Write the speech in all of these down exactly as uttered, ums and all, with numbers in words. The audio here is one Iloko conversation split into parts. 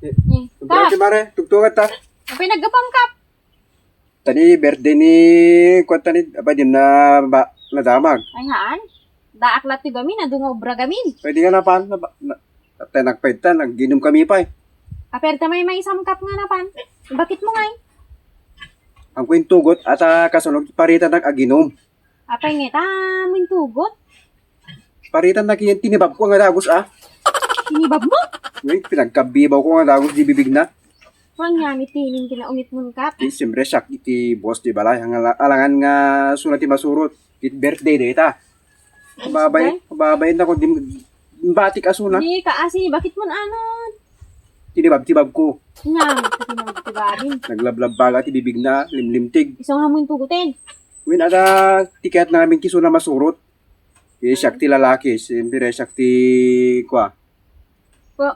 Eh, Kap. Birthday, mare, tugtugan ta. Apay naggapam, Kap? Tani birthday ni, kuwan tani, apay, di na ba, nadamag. Ay, haan? Daak la ti gamin, adu nga obra gamin. Pwede nga napan, na, na, tay nagpaydta, nagginom kami pay. Aper ta may may samkap nga napan. Bakit mo ngay? Ang kuintugot, ata kasunod, parita nag-aginom. Apay nga ta, mintugot? Paritan na kiyan tinibab ko nga dagus, ah. Tinibab mo? Uy, pinagkabibaw ko nga dagus di bibig na. Kuan nga, mitinin kinaungit mo, Kap. Di, siyempre, siak iti boss di balay. Ang ala-, alangan nga suna ti masurot. It birthday day ta. Babay, babay na ko, di, batik asuna. Di, kaasi, bakit mo anon? Tinibab-tibab ko. Nga, tinibab-tibabin. Naglablabaga ti bibig na, limlimtig. Isang hamoy tugutin. Win, ada, tiket namin kisuna masurot. Eh, siak ti lalaki, siyempre, siak ti, kua. Po.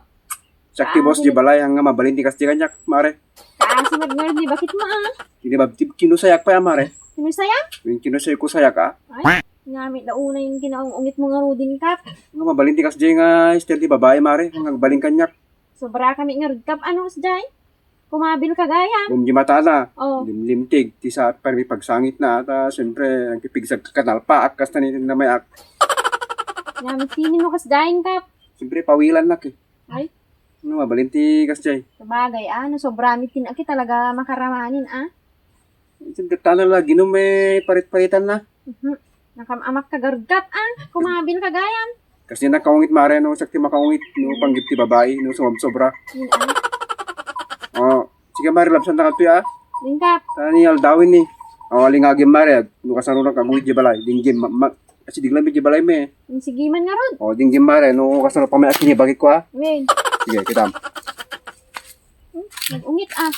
Siak ti boss di balay, nga mabalin ti kas di kaniak, mare. Kaasi met ngarud ni bakit mo, ah? Kinibab-, ti-, kinusayak pa, mare. Kinusayak? Yung kinusay ko sayak, ah. Ay, ngamit da una yung kinaungit mo nga rudin, Kap. Nga mabalin ti kas di nga style ti babae, mare, nga agbalin kaniak. Sobra kami ngarud, Kap, ano, kas di? Kumabil ka gayam. Bumdi matana. Oh. Limlimtig. Ti sa permi pagsangit na. Ta, siyempre, nagpipigsag ka kanal pa. Akas na ni na may ak. Ngamit sinin mo kas dain, Kap. Siyempre, pawilan na ki. Ay. Ano, mabalin ti kas jay. Sabagay, ah. No, sobra mi tin aki talaga makaramanin, ah. Siyempre, tana la, ginom, eh, parit-paritan na. Mhm. Nakam-amak ka garud, Kap, ah. Kumabil ka gayam. Kasi nakaungit, mare, no, sakti makaungit, no, panggip ti babae, no, sobra-sobra. Yun, ah. Oh, sige, mare, labsan na kadto, ah. Din, Kap. Tani, aldawin ni. Oh, alingagim, mare, no, kasano lang kaguhit di balay, dinggim, ma-, ma-, kasi diglam di balay, me. Yung sige man nga, Rod. Oh, dinggim, mare, no, kasano pa may akin, bakit ko, ah? Ngayon. Sige, kitam. Hmm, nag-ungit, ah.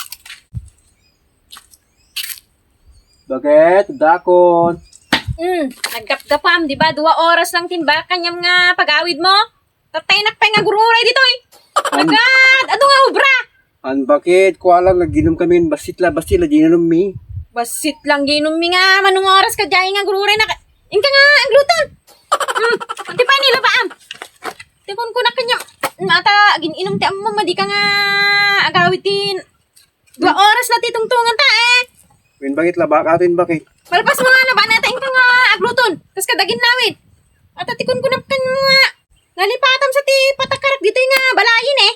Bakit? Dakon. Hmm, naggapgapam, di ba? Dua oras lang tin baka niyam nga pagawid mo. Tatay nakpay nga gururay ditoy. An- Agad, ano nga obra? An bakit? Kuala, nagginom kami, basit la, basit la, di nanom mi. Basit lang ginom mi nga, manong oras ka dyan nga gururay na ka. Inka nga, agluton. Hmm, anti pa nila ba, am? Tikon ko na kanya. Mata, agin-inom ti ammo, madi ka nga agawid tin Dua oras na ti tungtungan ta, eh. Win bakit labak ato in bakit? Malpas mo nga na ba nata inka nga agluton? Kas kadagin nawid. Ata ti kunkunap kan nga. Nalipatam sa ti patakarak dito nga balayin, eh.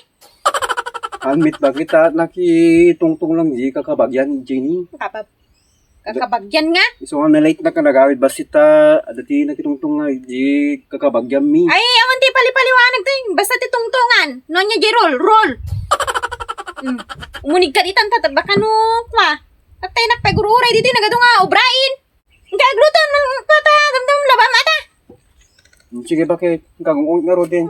Anmit bakit ta nakitungtong lang di kakabagyan, Jenny? Kakabag-, kakabagyan nga? Isu nga na-late na ka nagawid, basta ta, ada ti nakitungtong nga di kakabagyan mi. Ay, awan ti palipaliwanag to, eh. Basta ti tungtungan. No niya di roll, roll. Hmm. Umunig ka ditan, ta, ta, baka no, kwa. Tatay, nakpagururay dito, nagado nga, obrain. Hindi agluton, man, kwa, ta, damdam, laba, mata. Hmm, sige, bakit? Ang kagungungot nga, Rodin.